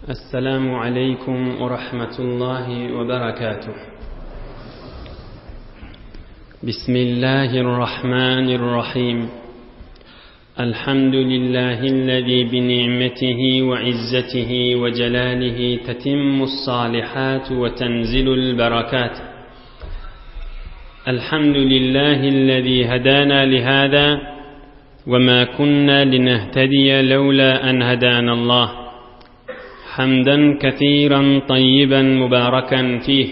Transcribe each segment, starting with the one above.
السلام عليكم ورحمة الله وبركاته بسم الله الرحمن الرحيم الحمد لله الذي بنعمته وعزته وجلاله تتم الصالحات وتنزل البركات الحمد لله الذي هدانا لهذا وما كنا لنهتدي لولا أن هدانا الله حمدا كثيرا طيبا مباركا فيه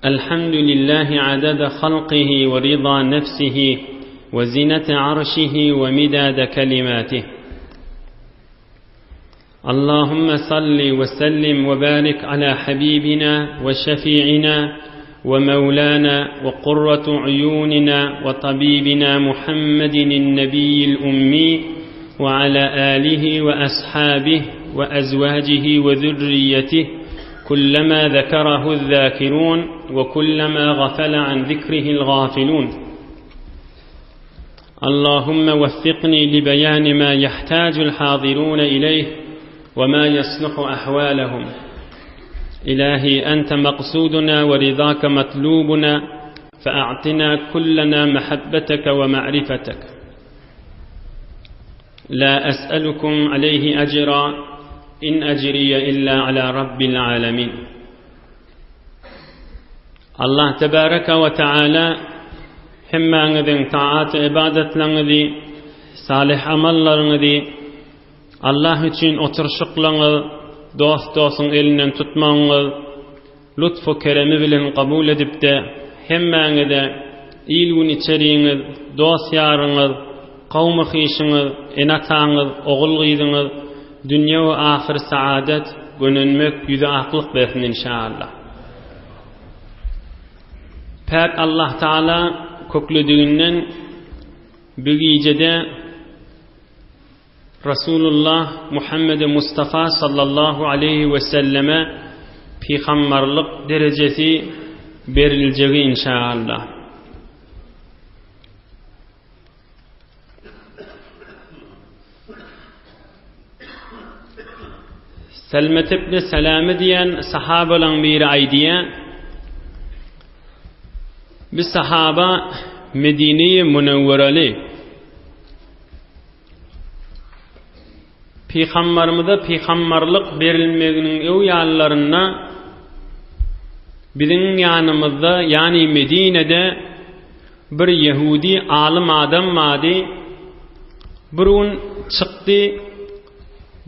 الحمد لله عدد خلقه ورضا نفسه وزنة عرشه ومداد كلماته اللهم صل وسلم وبارك على حبيبنا وشفيعنا ومولانا وقرة عيوننا وطبيبنا محمد النبي الأمي وعلى آله وأصحابه وأزواجه وذريته كلما ذكره الذاكرون وكلما غفل عن ذكره الغافلون اللهم وفقني لبيان ما يحتاج الحاضرون إليه وما يصلح أحوالهم إلهي أنت مقصودنا ورضاك مطلوبنا فأعطنا كلنا محبتك ومعرفتك لا أسألكم عليه أجرا إن أجري إلا على رب العالمين Allah tebaraka we taala hemmäňiziň taat-ybadatlaryňyzy, salyh amallaryňyzy, Allah üçin oturyşyklaryňyz, dost-dostuň elinden tutmagyňyz, lutf-u keremi bilen kabul edip-de, hemmäňize il-gün içeriňiz, dost-ýaryňyz, kowmy-hyşyňyz, ene-ataňyz, ogul-gyzyňyz dünýe we ahyr saadet, gönenmek, ýüzi aklyk bersin inşaallah. Päk Allah Taala köklediginden bu gijede Rasulullah Muhammed Mustafa sallallahu aleyhi we selleme pygamberlik derejesi beriljegi inşaallah. Selmet ibn Selame diýen sahabalaň biri aýdýar, Bir sahaba Medine-i Münewwereli Pygambarymyza pygambarlyk berilmeginiň öň ýanlarynda biziň ýanymyzda, ýagny Medinede Bir ýehudi alym adam bardy. Bir gün çykdy,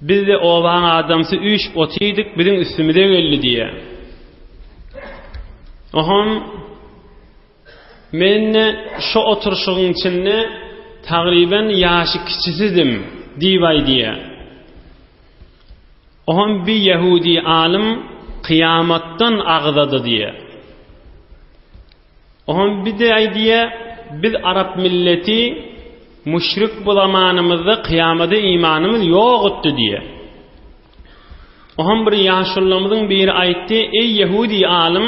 biz-de obaň adamsy üýşüp otyrdyk, biziň üstümize geldi diýýär. Oňam men-de şo oturyşygyň içinde tagryban ýaşy kiçisidim diýip aýdýar. Oňam bir ýehudi alym kyýamatdan agzady diýýär. Oňam bir-de aýdýa, biz arap milleti müşrik bu zamanymyzda kyýamada imanymyz ýokutdy diýýä. Oňam bir ýaşullamyzyň biri aýtdy, eý ýehudi alym,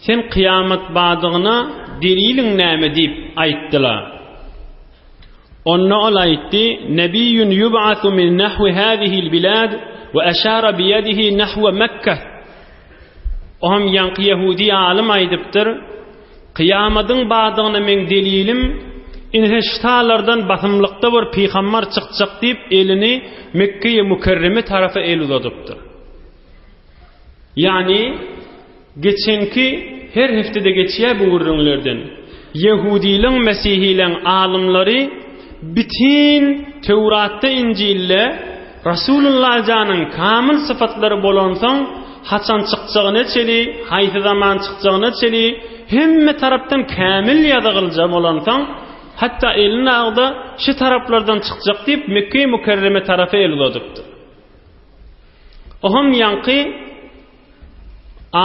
sen kyýamat bardygyna deliliň näme diýip aýtdylar. Onda ol aýtdy, Nebiýun ýub'asu min nahwi hazihil bilad we eşara biýedihi nahwe Mekke. Oňam ýaňky ýehudi alym aýdypdyr, Kyýamadyň bardygyna meň delilim, ine ştalardan basymlykda bir pygambar çykjak diýip elini Mekgeýi Mükerreme tarapa el uzadypdyr. Ýagny geçenki her heftede geçýär bu gürrüňlerden. Ýehudileň, mesihileň alymlary bitin Töwratda, Injilde Rasulullah janyň kamyl sypatlary bolansoň, haçan çykjagyna çeli, haýsy zaman çykjagyna çeli hemme tarapdan kämil ýazygylja bolansoň, hatda elini agda şi taraplardan çykjak diýip Mekge-i Mükerreme tarapa el uzadypdyr. Oňam ýaňky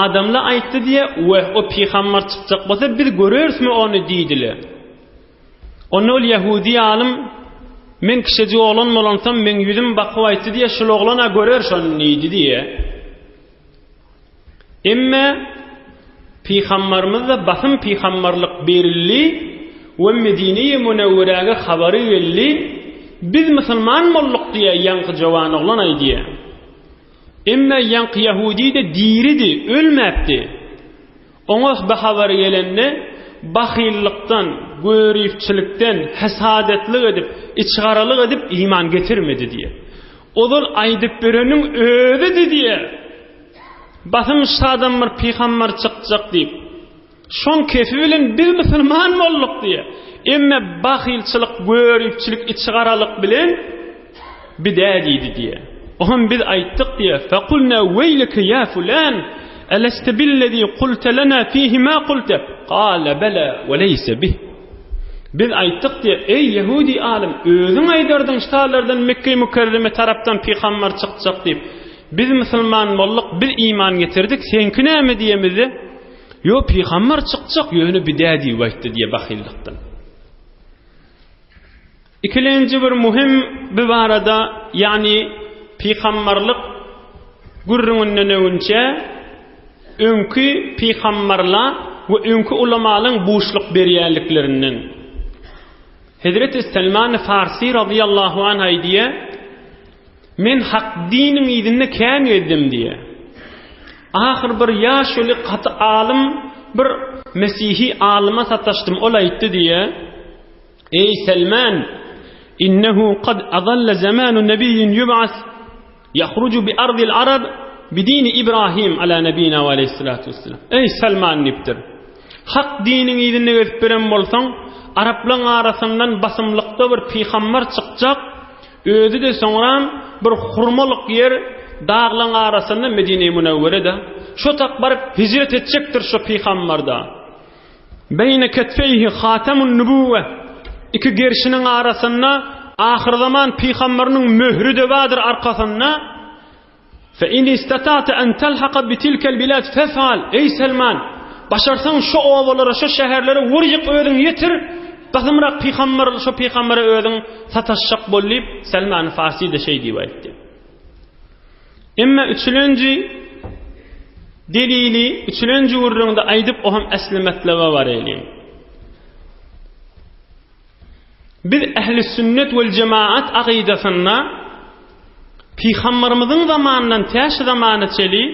adamla aýtdy diýe, Weh, o pygambar çykjak bolsa biz görerismi ony diýdiler. Onda ol ýehudi alym, Men kişejik oglan bolansam, meň ýüzüm bakyp aýtdy diýe, şul oglan-a görer şony diýdi diýe. Emme pygambarymyz-da basym pygambarlyk berildi we Medine-i Münewweräge habary geldi, biz musulman bolduk diýe, ýaňky jowan oglan aýdýar. Emme ýaňky ýahudi-de diridi, ölmäpdi. Oňa bu habar gelende, bahyllykdan, göripçilikden, hesadetlik edip, içgaralyk edip iman getirmedi diýýär. Ozal aýdyp bereniň özüdi diýýär. Basym şadan bir pygamber çykjak diýip. Şoň kefi bilen biz musulman bolduk diýýär. Emme bahylçylyk, göripçilik, içigaralyk bilen bidä diýdi diýýär. Oňam biz aýtdyk diýýär. Fekulna weýleke ýa fulan, eleste billezi kulte lena fihi ma kulte? Kale bela we leýse bih. Biz aýtdyk diýýär, eý ýehudi alym, özüň aýdardyň ştalardan Mekge-i Mükerreme tarapdan pygamber çykjak diýip. Biz musulman bolduk, biz iman getirdik, seňki näme diýemizde? Ýo, pygamber çykjak, ýöne bidä diýip aýtdy diýe bahyllykdan. Ikilenji bir muhim bu barada, ýagny pygamberlik gürrüňinden öňünçä öňki pygamberla we öňki ulamalaň buşluk berýänliklerinden. Hezreti Selman Farsi razyýallahu anh aýdýar, Men hak diniň yzynda kän gezdim diýýär. Ahyr bir ýaşuly gaty alym bir mesihi alyma sataşdym, ol aýtdy diýýär, Eý Selman, innehu kad azalla zamanu nabiyyin yub'as yahruju bi ardil arab bi dini Ibrahim ala nabina we aleyhissalatu vesselam. Eý Selman diýipdir. Hak diniň yzynda gezip beren bolsaň, araplaryň arasyndan basymlykda bir pygamber çykjak, Özi-de soňram bir hurmalyk ýer daglaň arasynda Medine-i Münewwerede şo tak baryp hijret etjekdir şo pygambarda. Beýne ketfeýhi hatemun nübüwwe iki gerşiniň arasynda ahyrzaman pygambarynyň möhri-de bardyr arkasynda. Fe in istata'te en telhaka bi tilkel bilad fef'al, Eý Selman, başarsaň şo obalara, şo şäherlere wur-ýyk özüň ýetir, basymrak pygamber, şo pygambere özüň sataşjak bol diýip, Selman Farsi-de şeý diýip aýtdy. Emma üçülenji delili, üçülenji gürrüňde aýdyp, o hem esli metlebe baraýlyň. Biz ähli sünnet wel jemaat akydasynda Pygambarymyzyň zamanyndan tä şu zamana çeli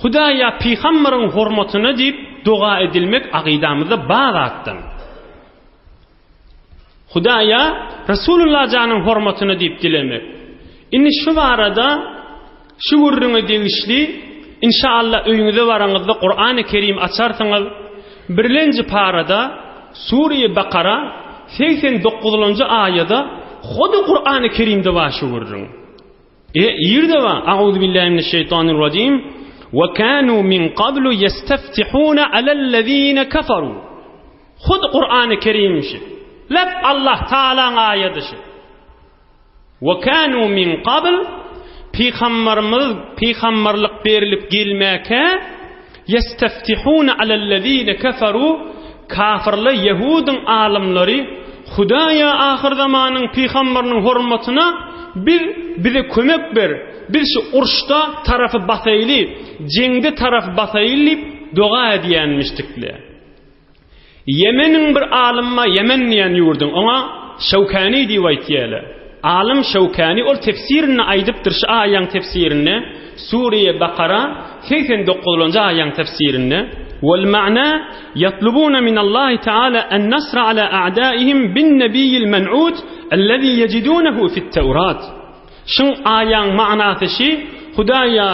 Hudaýa pygambaryň hormatyna diýip doga edilmek akydamyzda bar zatdan. Hudaýa Resulullah janyň hormatyna diýip dilemek. Indi şu barada Şu gürrüňe degişli inşaAllah öýüňize baraňyzda Kurany Kerim açarsyňyz birlenji parada Sure-i Bakara 89-njy aýada hody Kurany Kerimde bar şu gürrüň. E ýerde bar. Auzubillahi mineşşeýtanirrajim. Ve kanu min qablu yesteftihuna alellezine kafaru. Hut Kurany Kerim şu. Lep Allah Taalaň aýady şu. We kanu min qabl, Pygambarymyz pygambarlyk berilip gelmäkä, ýesteftihune alellezine keferu, kafyrlar ýehudyň alymlary Hudaýa ahyrzamanyň pygambarynyň hormatyna biz bize kömek ber, biz şu uruşda tarapy basaýly, jeňde tarapy basaýly diýip doga edýänmişdikler. Ýemeniň bir alymy Ýemen diýen ýurduň oňa Şewkäni diýip aýtýarlar. Alym Şewkäni ol tefsirinde aýdypdyr şu aýaň tefsirinde Sure Bakara 89-njy aýaň tefsirinde Wal ma'na yatlubuna min Allahi Teala en nasra ala a'daihim bin nebiyyil men'ut allazi yejidunehu fit Tevrat. Şyň aýaň manasy şi, Hudaýa,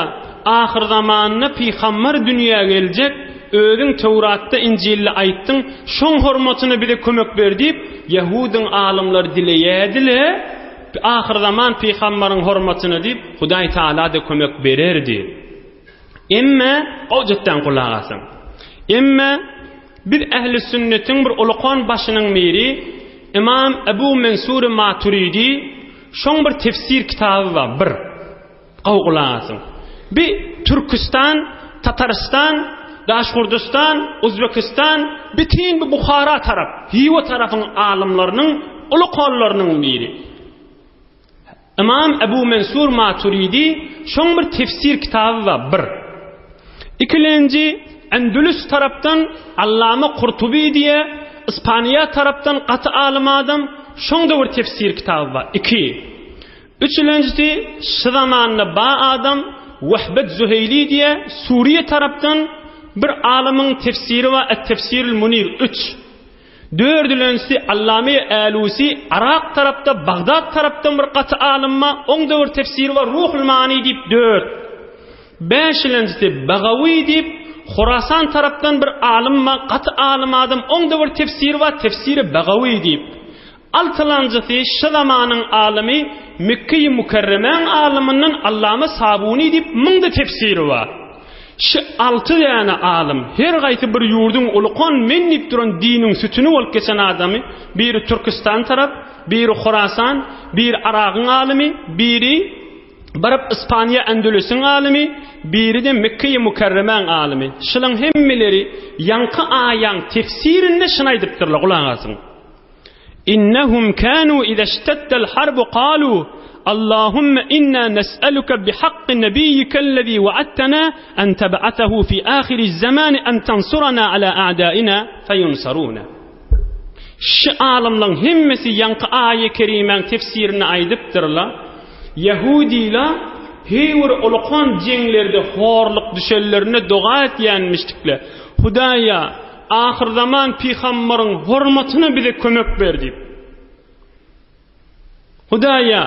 ahyrzamanda pygambar dünýä geljek, özüň Töwratda, Injilde aýtdyň, şoň hormatyna bize kömek ber diýip, ýahudyň alymlary dileýädi-le, ahyrzaman pygambaryň hormatyna diýip, Hudaý Tagala-da kömek bererdi. Emme, gowjetden gulak asyň. Emme, biz ähli sünnetiň bir ulukan başynyň biri, Ymam Ebu Mensur Maturidi, Şoň bir tefsir kitaby bar, bir. Gowy gulak asyň. Bi Türküstan, Tatarystan, Daşgurdystan, Uzbekistan, bitin bu Buhara tarap, Hywa tarapyň alymlarynyň uly kollarynyň biri. Ymam Ebu Mensur Maturidi şoň bir tefsir kitaby bar, bir. Ikilenji Endülüs tarapdan Allama Kurtubi diýe, Ispaniýa tarapdan gaty alym adam, şoň-da bir tefsir kitaby bar. Iki. Üçülenjisi şu zamanda ba adam. Wehbet Züheýli diýe Suriýe tarapdan bir alymyň tefsiri bar Et-Tefsirül Munir üç. Dördülensi Allame Älusi Arak tarapda Bagdat tarapdan bir gaty alym bar, oň-da bir tefsiri bar Ruhul Mani diýip dört. Bäşilenjisi Bagawy diýip Horasan tarapdan bir alym bar, gaty alym adam, oň-da bir tefsiri bar Tefsiri Bagawy diýip. Altylanjysy şu zamanyň alymy Mekgeýi Mükerremäň alymyndan Allama Sabuny diýip muň-da tefsiri bar. Şu alty däne alym, her gaýsy bir ýurduň ulukan men diýip duran diniň sütüni bolup geçen adamy, biri Türküstan tarap, biri Horasan, biri Aragyň alymy, biri baryp Ispaniýa Endülüsiň alymy, biri-de Mekgeýi Mükerremäň alymy. Şulaň hemmeleri ýaňky aýaň tefsirinde şuny aýdypdyrlar, gulak asyň. Innehum kanu iza işteddel harbu kalu Allahumme inna nes'eluke bihakki nebiyyikellezî vaadtena en teb'atehu fi ahiriz zamani en tensurana ala a'daina feyunsaruna. Şu alymlaň hemmesi ýaňky aýy kerimäň tefsirini aýdypdyrlar. Ýehudylar heý bir ulukan jeňlerde horluk düşenlerinde doga etýänmişdikler. Hudaýa, Ahyrzaman pygambaryň hormatyna bize kömek ber diýip. Hudaýa,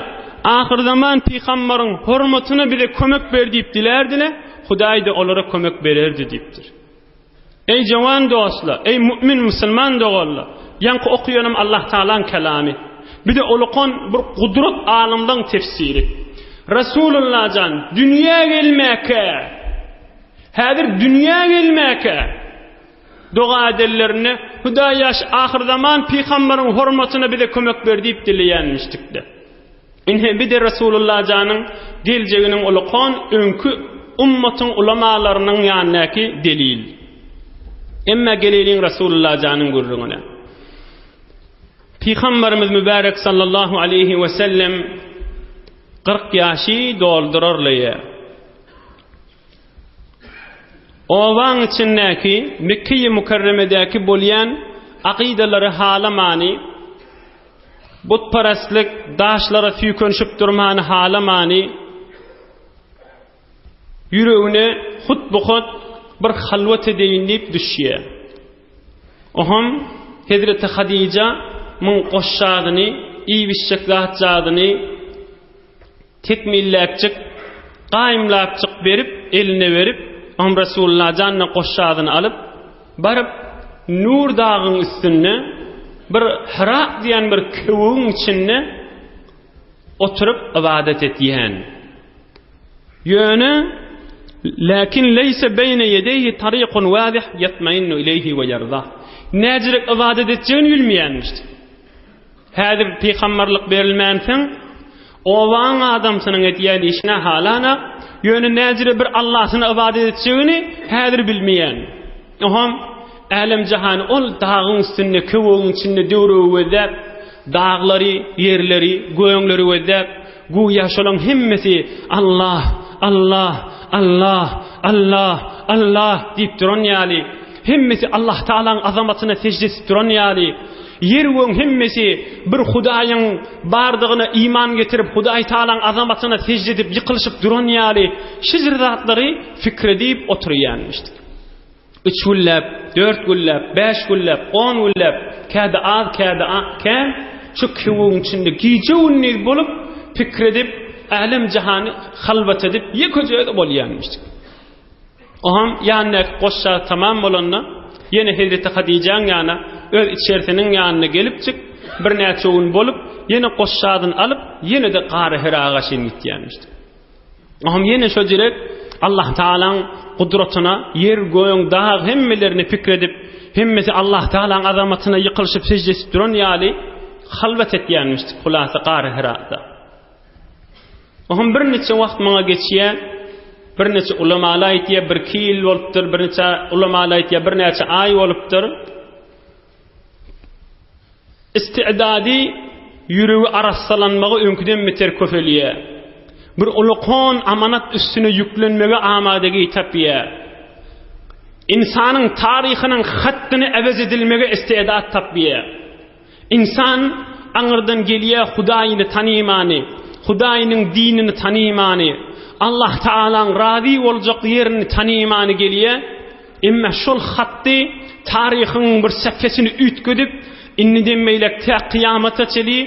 ahyrzaman pygambaryň hormatyna bize kömek ber diýip dilärdiler, Hudaý-da olara kömek bererdi diýipdir. Eý jawan dostlar, eý mu'min musulman doganlar, ýaňky okaýanym Allah Tagalaň kelamy. Bir-de ulukan bir gudrat alymlaň tefsiri. Resulullah jan dünýä gelmäkä Häzir dünýä gelmäkä doga edenlerinde, Hudaý ýaş ahyrzaman pygambaryň hormatyna bize kömek ber diýip dileýänmişdikde. Ine bir-de Resulullah janyň geljeginiň ulukan öňki ummatyň ulamalarynyň ýanyndaky delil. Emma geleliň Resulullah janyň gürrüňine. Pygambarymyz mübärek sallallahu aleýhi we sellem 40 ýaşy doldurarlaýar. Obaň içindäki, Mekgeýi Mükerremedäki bolýan akydalary halamany, butperestlik, daşlara süýkenişip durmany halamany, ýüregine hut-bu-hut bir halwat edeýin diýip düşýär. Oňam Hezreti Hadyja muň goşjazyny, iýip-içjek zatjazyny, Tekmilläpjik, gaýymlapjyk berip, eline berip, oňam Resulullah janyna goşjazyny alyp, baryp, Nur dagyň üstünde bir Hyra diýen bir köwügiň içinde oturyp ybadat etýän. Ýöne, Läkin leýse beýne ýedeýhi tarikun wazih ýatmainnu ileýhi we ýerzah. Näjirek ybadat etjegini bilmeýänmiş. Häzir pygamberlik berilmänsoň, obaň adamsynyň edýän işine halanak, ýöne näjire bir Allasyna ybadat etjegini häzir bilmeýän. Oňam älem-jahany ol dagyň üstünde, köwegiň içinde döwregi gözläp, daglary, ýerleri, göňleri gözläp, güýä şolaň hemmesi Allah, Allah, Allah, Allah, Allah diýip duran ýaly, hemmesi Allah Tagalaň azamatyna sežde edip duran ýaly, Ýer-gögüň hemmesi bir Hudaýyň bardygyna iman getirip, Hudaý Tagalaň azamatyna sežde edip ýykylyşyp duran ýaly, şijir zatlary pikir edip oturýanmyşdyk. Üç günläp, dört günläp, bäş günläp, on günläp, käde az, käde kän şu köwügiň içinde gije-gündiz bolup pikir edip, älem-jahany halwat edip, ýekeje özi bolýanmyşdyk. Oňam ýanyndaky goşjagaz tamam bolanda, ýene hezreti Hadyjaň ýanyna, öz içerisiniň ýanyna gelipjik, birnäçe gün bolup, ýene goşjazyny alyp, ýene-de Gary Hiraga çyn gitýärmişdi. Oňam ýene şo jirek Allah Tagalaň gudratyna, ýer, göň, dag hemmelerini pikir edip, hemmesi Allah Tagalaň azamatyna ýykylyşyp sežde edip duran ýaly halwat etýärmişdi, hulasa Gary Hirada. Oňam birniçe wagt maňa geçýär. Birniçe ulamalar aýtýar, birki ýyl bolupdyr, birniçe ulamalar aýtýar, birnäçe aý bolupdyr. Istidady ýüregi arassalanmagy öňküden beter köpelýär. Bir ulukan amanat üstüne ýüklenmege amadegi tapýar. Ynsanyň taryhynyň hatdyny äwez edilmege istidat tapýar. Ynsan aňyrdan gelýär Hudaýyny tanymany, Hudaýynyň dinini tanymany. Allah Taalaň razy boljak ýerini tanymany gelýär. Emma şol hatdy taryhyň bir sähfesini üýtgedip, indiden beýläk tä kyýamata çeli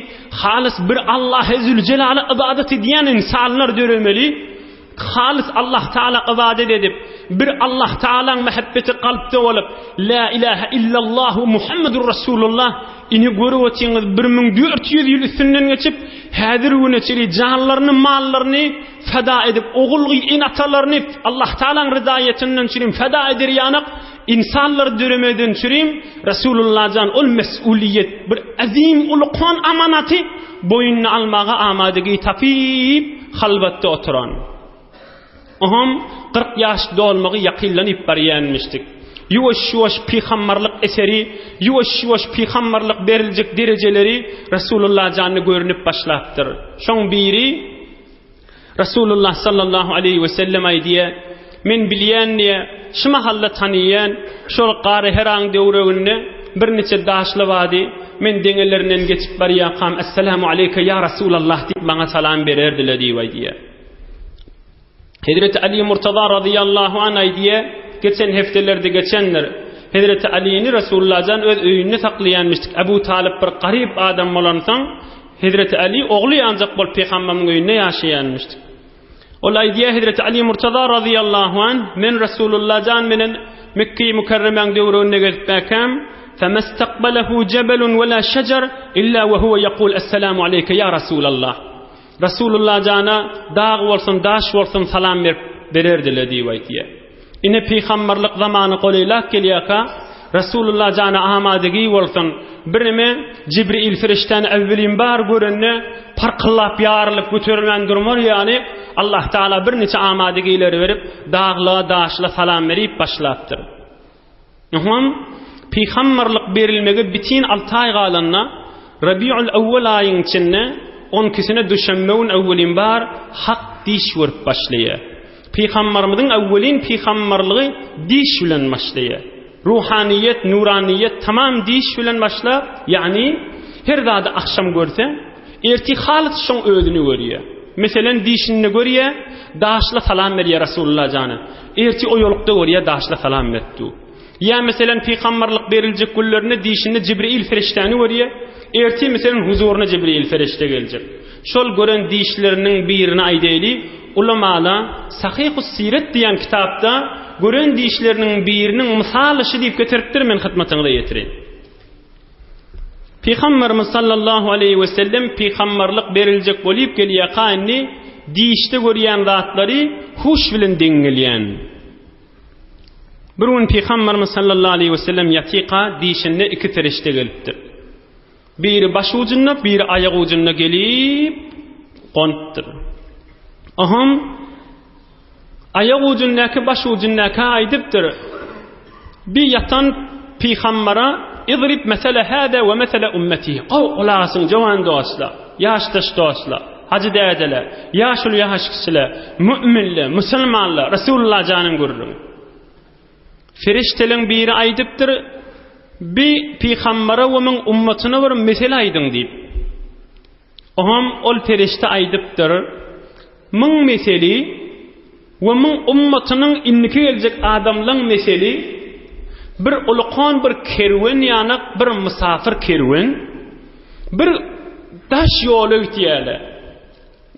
halys bir Allahy Züljelala ybadat edýän ynsanlar döremeli. Halys Allah Taala ybadat edip, bir Allah Taalaň mähebbeti kalpda bolup, La ilahe illallahu Muhammedur Rasulullah ini görüp otyňyz 1400 ýyl üstünden geçip, häzir güne çeli janlaryny, mallaryny feda edip, ogul ene-atalaryny Allah Taalaň ryzaýetyndan çürim feda eder ýanak insanlar döremeden çürim Rasulullah jan ol mes'uliýet bir azim ulukan amanaty boýnuna almaga amadegi tapyp halwatda oturan. Oňam 40 ýaş dolmagy ýakynlanyp barýanmyşdyk. Ýuwaş-ýuwaş pygambarlyk eseri, ýuwaş-ýuwaş pygambarlyk beriljek derejeleri Rasulullah janda görnüp başlapdyr. Şoň biri Rasulullah sallallahu aleýhi we sellem aýdýar, Men bilýän diýýär, şu mahalla tanyýan, şol Gary Heraň döwreginde birniçe daşly bardy, men deňelerinden geçip barýarkam, Esselamu aleýke ýa Rasulallah diýip maňa salam bererdiler diýip aýdýar. Hezreti Ali Murtaza razyýallahu anh aýdýar, geçen hepdelerde geçendir. Hezreti Alini Resulullah jan öz öýünde saklaýanmyşdyk. Abu Talyp bir garyp adam bolansoň, Hezreti Ali ogly ýanjak bolup pygamberimiň öýünde ýaşaýanmyşdyk. Ol aýdýar Hezreti Ali Murtaza razyýallahu anh, men Resulullah jan menen Mekge-i Mükerremäň döwreginde gezipmäkäm, Femestaqbalehu jebelun we la şejer illa we huwe ýekul Esselamu aleýke ýa Resulallah. Resulullah jana dag bolsun, daş bolsun salam berip bererdiler diýip aýdýar. Ine pygamberlik zamany golaýlap gelýärka, Resulullah jana amadegi bolsun, birneme Jibril ferişdäni äwwelin bar görende parkyllap ýarylyp göterilmän durmar ýaly, Allah Taala birniçe amadegileri berip, dagla, daşla salam berip başlapdyr. Oňam pygamberlik berilmegi bitin alty aý galanda, Rabiul Awwal aýyň içinde on ikisine duşenbe gün äwwelin bar hak diş görüp başlaýar. Pygamberimiziň äwwelin pygamberligi diş bilen başlaýar. Ruhanyýet, nuranyýet tamam diş bilen başlap, ýagny her zady agşam görse, ertir halys şoň özüni görýär. Meselen dişinde görýär, daşla salam berýär Rasulullah jana. Ertir oýalykda görýär, daşla salam berip dur. Ýa meselen pygamberlik beriljek günlerinde dişinde Jibril ferişdäni görýär. Ertir meselen huzuryna Jibril ferişde geljek. Şol gören dişleriniň birini aýdaýly, ulamala Sahyhus Siret diýen kitapda gören dişleriniň biriniň mysaly şu diýip getiripdir, men hyzmatyňyza ýetireýin. Pygamberimiz sallallahu aleýhi we sellem pygamberlik beriljek bolyp gelýärka indi dişde görýän zatlary huş bilen deň gelýän. Bir gün Pygamberimiz sallallahu aleýhi we sellem ýatyka dişinde iki perişde gelipdir. Biri baş ujunda, biri aýak ujunda gelip gonupdyr. Oham aýak ujundaky baş ujundaka aýdypdyr. Bir ýatan pygambara idrib mesele hada we mesele ummeti. Gowy gulak asyň jowan dostlar, ýaşdaş dostlar, hajy dädeler, ýaşuly ýaş kişiler, müminler, musulmanlar, Resulullah janyň gürrüňi. Ferişteleň biri aýdypdyr, Bi pygambara we muň ummatyna bir mesele aýdyň diýip. Oňam ol perişde aýdypdyr, Muň meseli we muň ummatynyň indiki geljek adamlaň meseli bir ulukan bir kerwen ýanak bir mysafyr kerwen bir daş ýola gitýärler.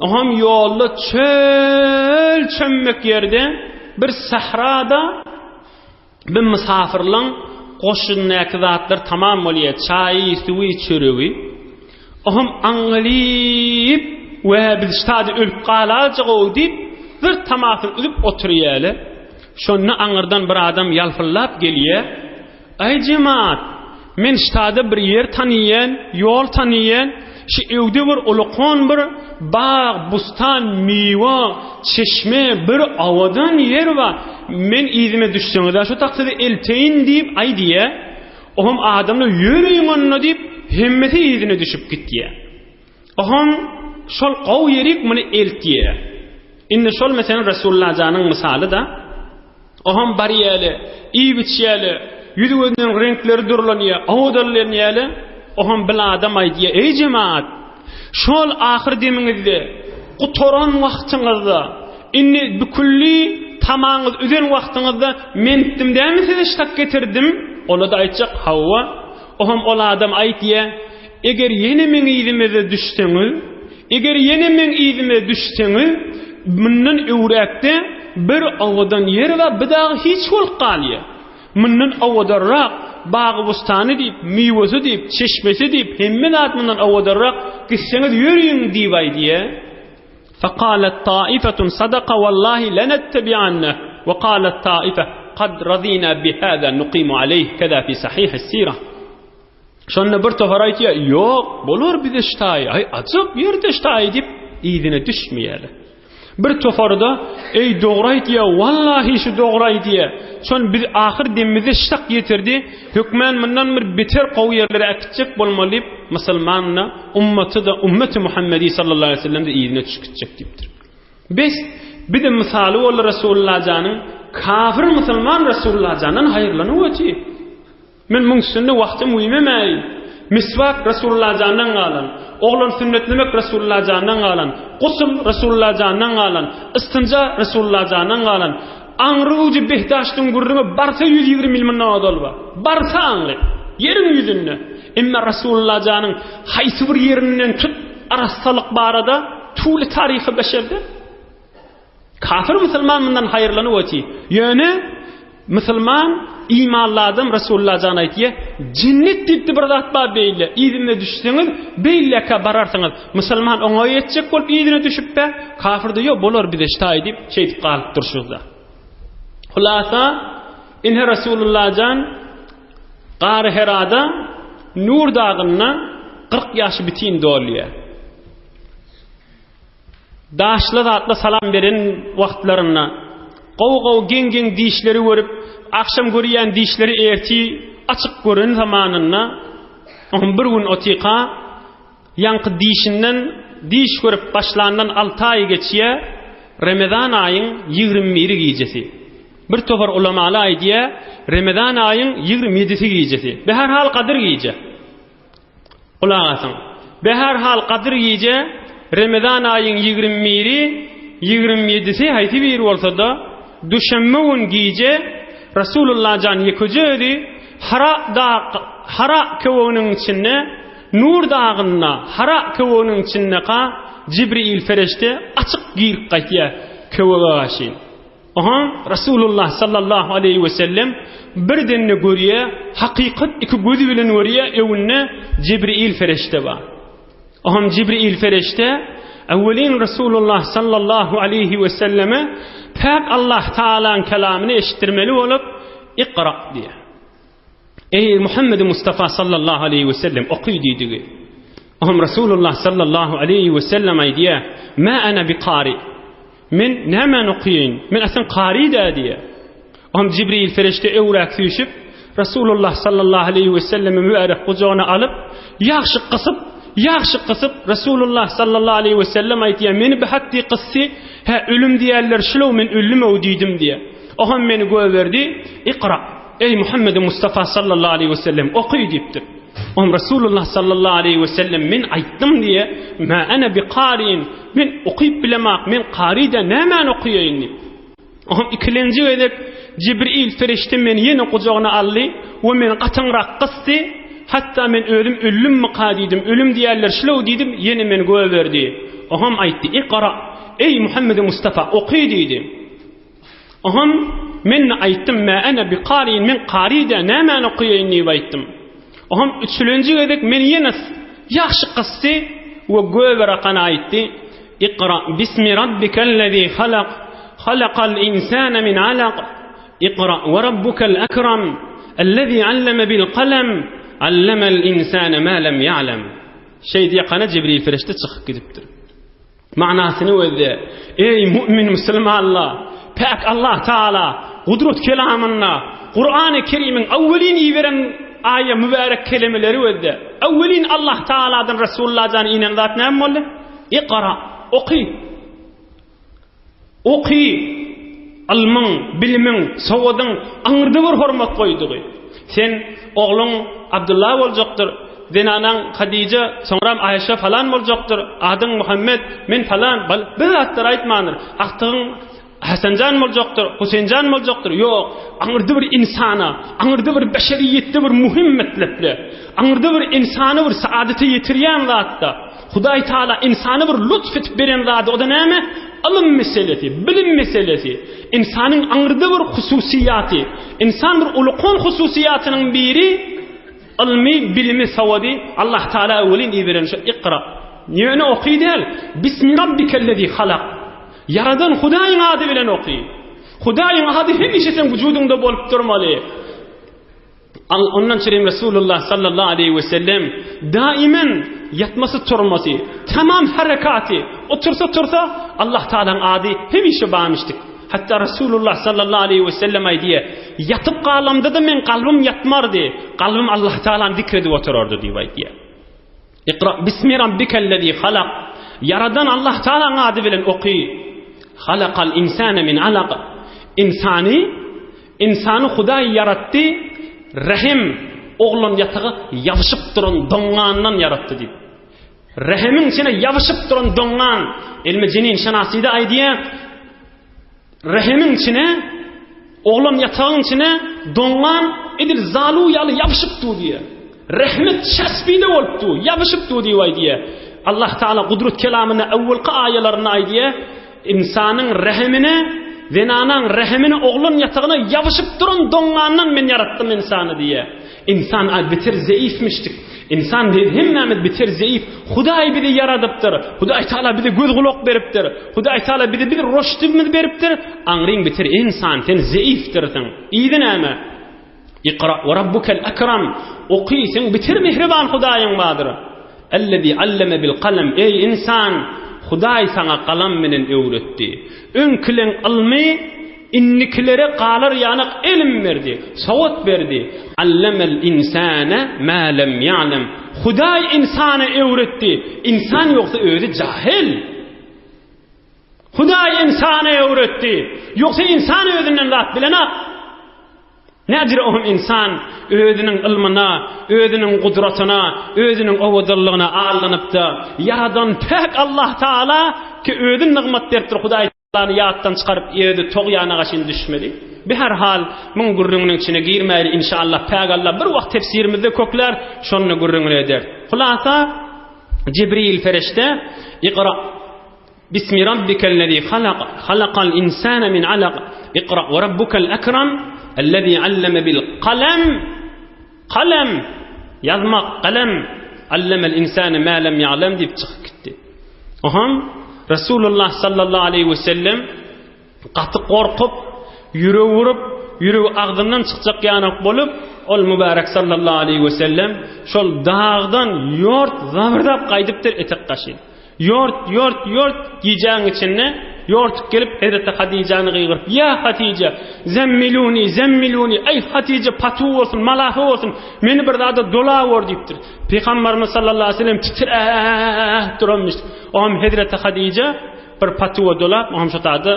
Oňam ýolda çöl çömmek ýerde bir sährada Bir mysafyrlaň goşundaky zatlar tamam bolýar, çaýy, suwy, çöregi. Oňam aňňalyp, we biz ştada ölüp galaljak-ow diýip, zyrt tamasyny üzüp oturýarlar. Şonda aňyrdan bir adam ýalpyldap gelýär. Aý jemaat, men ştada bir ýer tanyýan, ýol tanyýan, şu öwde bir ulukan bir bag, bustan, miwe, çeşme, bir awadan ýer bar. Men yzyma düşseňiz-ä şu tak sizi elteýin diýip aýdýar. Oňam adamlar ýörüň onda diýip, hemmesi yzyna düşüp gitýär. Oňam şol gowy ýerik muny eltýär. Indi şol meselen Resulullah janyň mysaly-da. Oňam barýaly, iýip-içýäli, ýüzi-gözüniň reňkleri durlanýar, owadanlanýaly. Oňam bir adam aýdýar, Eý jemaat! Şol ahyr demiňizde, gutaran wagtyňyzda. Indi bükülli tamaňyz üzen wagtyňyzda mentdim dämi size ştak getirdim? Ola-da aýtjak, Hawa. Oham ol adam aýtýa, Eger ýene meň yzyma düşseňiz, eger ýene meň yzyma düşseňiz, mundan öwräkde bir owadan ýer bar, bu dagy hiç bolup galýa. Mundan owadanrak, bagy-bustany diýip, miwesi diýip, çeşmesi diýip, hemme zat mundan owadanrak, gitseňiz ýörüň diýip aýdýa. Fekalet taifetun sadaka wallahi lenettebi'anneh we kalet taife kad razina bihâzâ nukimu aleyh keza fi sahihis sira. Şonda bir topar aýtýar, ýok, bolar bize ştaý, aý, ajap ýerde ştaý diýip, yzyna düşmeýärler. Bir topary-da, eý, dogry aýtýar, wallahi şu dogry aýdýar. Şon biz ahyr demimize ştak ýetirdi, hökmän mundan bir beter gowy ýerlere äkitjek bolmaly diýip, musulman-da, ummaty-da, ummeti Muhammedi sallallahu aleyhi ve sellem-de yzyna düşüp gitjek diýipdir. Bes, bir-de mysaly boldy Resulullah janyň, kafir musulman Resulullah jandan haýyrlanyp otyr. Men muň üstünde wagtym güýmemäýin. Miswak Resulullah jandan galan. Oglan sünnetlemek Resulullah jandan galan. Gusul Resulullah jandan galan. Istinja Resulullah jandan galan. Aňry ujy Behdaşdyň gürrüňi barsa 120 ýyl mundan ozal bar. Barsa aňry. Ýeriň ýüzünde. Emma Resulullah janyň haýsy bir ýerinden tut arassalyk barada tuly taryhy beşerde. Kafir musulman mundan haýyrlanyp oty. Ýöne musulman imanly adam Resulullah jan aýtýa, jennet diýipdi bir zat bar beýle. Yzyna düşseňiz beýlekä bararsyňyz. Musulman oňa ýetjek bolup yzyna düşüpbe, kafir-de ýok bolar bize ştaý diýip şeýdip galyp durşuzda. Hulasa ine Resulullah jan Gary Herada Nur dagynda 40 ýaşy bitin dolýar. Daşly zatly salam beren wagtlarynda, gowy-gowy geň-geň dişleri görüp, agşam görýän dişleri ertir açyk gören zamanynda, oňam bir gün otyka, ýaňky dişinden diş görüp başlandan alty aý geçýär, Remezan aýyň 21 gijesi. Bir topar ulamaly aýdýar, Remezan aýyň 27-si gijesi. Be her hal Gadyr gije. Gulak asyň. Be-her hal Gadyr gije Remezan aýyň 21-i, 27-si haýsy biri bolsa-da, duşenbe gün gije Resulullah jan ýekeje özi Hara dag Hara köweginiň içinde Nur dagynda Hara köweginiň içindeka Jibril fereşte açyk girip gaýtýar köwege garşy. Oha, Resulullah sallallahu aleýhi we sellem birdende görýär, hakykat iki gözi bilen görýär, öňünde Jibril fereşte bar. Oham Jibril fereşte awwelin Resulullah sallallahu aleýhi we selleme päk Allah Taalaň kelamyny eşitdirmeli bolup, Ikra diýýär. Eý Muhammed Mustafa sallallahu aleýhi we sellem oky diýdigi. Oham Resulullah sallallahu aleýhi we sellem aýdýar, Ma ana bi kari. Men nämäni okaýyn? Men aslan kary dä diýýär. Oňa Jibril fereşte öwräk süýşüp, Resulullah sallallahu aleýhi we sellemi mübärek gujagyna alyp, ýagşy gysyp, ýagşy gysyp, Resulullah sallallahu aleýhi we sellem aýtýar, meni bi hatdy gysdy, hä ölüm diýerler şulow men öldüm-ow diýdim diýýär. Oňa meni goýberdi, Ikra, eý Muhammed Mustafa sallallahu aleýhi we sellem, oky diýipdir. Oňa Resulullah sallallahu aleýhi we sellem men aýtdym diýýär, Ma ana bi kariin, Men okyp bilemak, men kary-da nämäni okaýaýyn diýip. Oňa ikilenji gezek Jibril perişde meni ýene gujagyna aldy we meni gatyňrak gysdy, hatda men özüm öldümmika diýdim, ölüm diýerler şulow diýdim, ýene meni goýberdi. Oňam aýtdy, Ikra, eý Muhammedi Mustafa, oky diýdi. Oňam men-de aýtdym, Mä ene bi kariin, men kary-da, nämäni okaýaýyn diýip aýtdym. Oňam üçülenji gezek meni ýene ýagşy gysdy we göberakana aýtdy, Ikra bismi rabbikellezî halak, halakal insâne min alak, Ikra we rabbukel ekram, ellezî alleme bil kalem, allemel insâne mâ lem ya'lem. Şeýdi ýakana Jibril perişde çykyp gidipdir. Manysyny gözle. Eý mu'min musulmanlar! Päk Allah Taala gudrat kelamynda Kurany Kerimiň awwelin iberen aýa mübärek kelimeleri gözle. Awwelin Allah Taaladan Resulullah jan inen zat näme boldy? Ikra, oky. Oky. Ylmyň, bilimiň, sowadyň aňyrda bir hormat goýdugy. Sen ogluň Abdullah boljakdyr. Zenanaň Hadija, soňram Aýşa falan boljakdyr. Adyň Muhammet, men falan. Bal, bir zatlar aýtmandyr. Agtygyň Hasanjan boljakdyr, Huseýnjan boljakdyr. Ýok, aňyrda bir ynsana, aňyrda bir beşeriýetde bir muhim metleple, aňyrda bir ynsany bir saadete ýetirýän zatda, Hudaý Taala ynsana bir lutf edip beren zady, o-da näme? Ylym meselesi, bilim meselesi. Ynsanyň aňyrda bir hususyýaty, ynsan bir ulukan hususyýatynyň biri, Ylmy, bilimi, sowady Allah Taala öwelin iberen şu Ikra. Ýöne oky däl. Bismi rabbikellezi halak. Ýaradan Hudaýyň ady bilen oky. Hudaýyň ady hemişe seň wujudyňda bolup durmaly. Ondan çyrim Resulullah sallallahu aleyhi ve sellem daimen ýatmasy turmasy, tamam harekaty, otursa tursa Allah Taalanyň ady hemişe barmyşdyk. Hatda Resulullah sallallahu aleýhi we sellem aýdýar, Ýatyp galamda-da meň kalbym ýatmardy, kalbym Allah Taalany zikr edip oturardy diýip aýdýar. Ikra bismi rabbikellezî halak. Ýaradan Allah Taalanyň ady bilen oky. Halakal insane min alak. Ynsany ynsany Hudaý ýaratdy, rehim oglan ýataga ýabyşyp duran doňňandan ýaratdy diýip. Rehimiň içine ýabyşyp duran doňňan, Elmi Jenin Şanasyda aýdýar, rehimiň içine, oglan ýatagyň içine doňňan edil zalu ýaly ýabyşyp dur diýýär. Rehmet çäspide bolup dur, ýabyşyp dur diýip aýdýar. Allah Taala gudrat kelamynda awwalky aýalarynda aýdýar, ynsanyň rehimine, zenanaň rehimine, oglan ýatagyna ýabyşyp duran doňňandan men ýaratdym ynsany diýýär. Ynsan a beter zeifmişdik. Ynsan biz hemmämiz beter zeif. Hudaý bizi ýaradypdyr. Hudaý Taala bize göz gulak beripdir. Hudaý Taala bize bir roşdymyz beripdir. Aňryň beter ynsan sen zeifdirsiň. Yzy näme? Ikra we rabbukel ekram. Oky seň beter mähriban Hudaýyň bardyr. Ellezî alleme bil kalem. Eý ynsan, Hudaý saňa galam menen öwretdi. Öňkileň ylmy Indikilere galar ýanak elm berdi, sowat berdi. Allemel insane ma lem ýa'lem. Hudaý ynsana öwretdi. Ynsan ýogsa özi jahyl. Hudaý ynsana öwretdi. Ýogsa ynsan özünden zat bilenak. Nädire ohm ynsan özüniň ylmyna, özüniň gudratyna, özüniň owadanlygyna aldanypda, Ýaradan päk Allah Taala ki özi nygmat beripdir Hudaý Allany ýatdan çykaryp özi tog ýana gaşyn düşmeli. Bi her hal muň gürrüňiniň içine girmäýli inşallah päk Allah bir wagt tefsirimizde köklär şonda gürrüňini ederis. Hulasa Jibril fereşte Ikra Bismi rabbikellezî halak halakal insane min alak Ikra we rabbukel ekram ellezî alleme bil kalem Kalem ýazmak kalem allemel insane ma lem ýa'lem diýip çykyp gitdi. Ohan Resulullah sallallahu aleyhi we sellem gaty gorkup, ýüregi urup, ýüregi agzyndan çykjak ýanak bolup, ol mübarek sallallahu aleyhi we sellem şol dagdan ýort zabyrdap gaýdypdyr etek gaşy. Ýort, ýort, ýort gijäň içinde ýortup gelip Hezreti Hatyjany gygyryp, Ýa Hatyja, zemmiluni, zemmiluni, eý Hatyja, patuw bolsun, malahy bolsun, meni bir zada dolawor diýipdir. Pygamberimiz sallallahu aleyhi ve sellem titräp duranmyş. Oňam Hezreti Hatyja bir patuwa dolap, oňam şo zada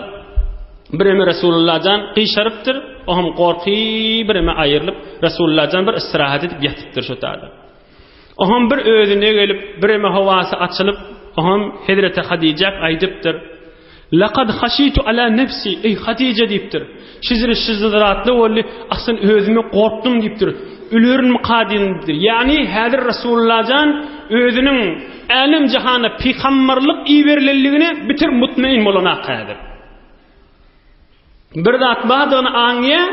bireme Resulullah jan gyşarypdyr, oňam gorky bireme aýrylyp, Resulullah jan bir istirahat edip ýatypdyr şo zada. Oňam bir özüne gelip, bireme howasy açylyp, oňam Hezreti Hatyjak aýdypdyr. Lakad haşitu ala nefsi, eý Hatyja diýipdir. Şizri şizratly boldy, asyn özüme gorkdum diýipdir. Ölerinmika diýipdir. Ýagny häzir Resulullah jan özüniň älem jahana pygamberlik iberilenligine bitir mutmain bolanak häzir. Bir zat bardygyny aňýar,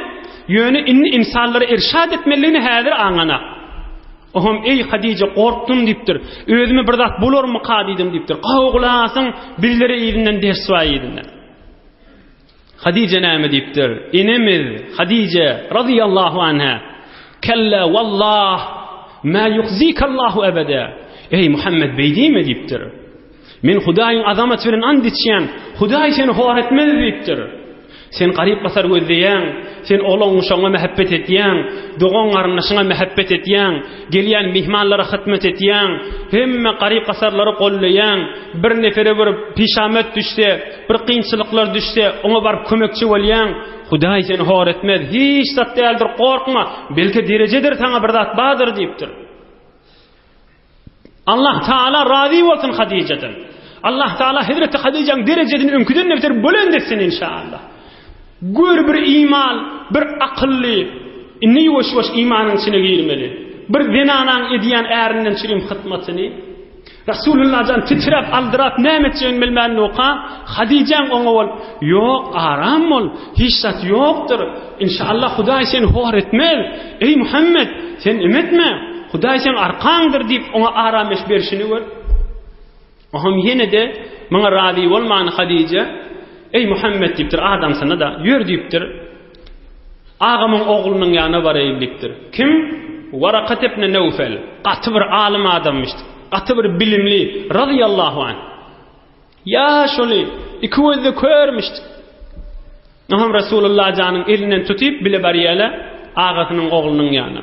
ýöne indi ynsanlara irşad etmelidigini häzir aňanak. Oňam eý Hadije gorkdum diýipdir. Özüme bir zat bolarmyka diýdim diýipdir. Gawy gulasyň bizlere yzyndan ders bar yzyndan. Hadije näme diýipdir? Enemiz Hadije radiyallahu anha. Kella wallah ma yuhzikallahu ebeda. Eý Muhammed beý diýme diýipdir. Men Hudaýyň azamaty bilen ant içýän, Hudaý seni hor etmez diýipdir. Sen garyp-gasar gözleýäň, sen oglan-uşagyňa mähebbet edýäň, dogan-garyndaşyňa mähebbet edýäň, gelýän myhmanlara hyzmat edýäň, hemme garyp-gasarlary gollaýaň, bir nefere bir pişamet düşse, bir kynçylyklar düşse, oňa baryp kömekçi bolýaň. Hudaý seni hor etmez, hiç zat däldir, gorkma, belki derejedir saňa bir zat bardyr diýipdir. Allah Taala razy bolsun Hadijadan. Allah Taala Hezreti Hadijaň derejesini öňküden de beter belent etsin inşallah. Gör bir iman, bir akylly, indi ýuwaş-ýuwaş imanyň içine girmeli. Bir zenanaň edýän ärinden çürim hytmatyny. Rasulullah jan titräp, aldyrap, näme etjegini bilmän durka, Hadijaň oňa bolup, Ýok, aram bol, hiç zat ýokdur. Inşallah Hudaý seni hor etmez. Eý Muhammet, sen em etme. Hudaý seň arkaňdyr diýip, oňa arameş berşini gör. Oňam ýene-de muňa razy bolman Hadija, Eý Muhammet diýipdir, adamsyna-da, ýör diýipdir. Agamyň oglunyň ýanyna baraýyn diýipdir. Kim? Warakat ibn Newfel. Gaty bir alym adammyş. Gaty bir bilimli, razyýallahu anh. Ýaşuly, iki gözde körmüş. Oňam Resulullah janyň elinden tutyp bile barýarlar agasynyň oglunyň ýanyna.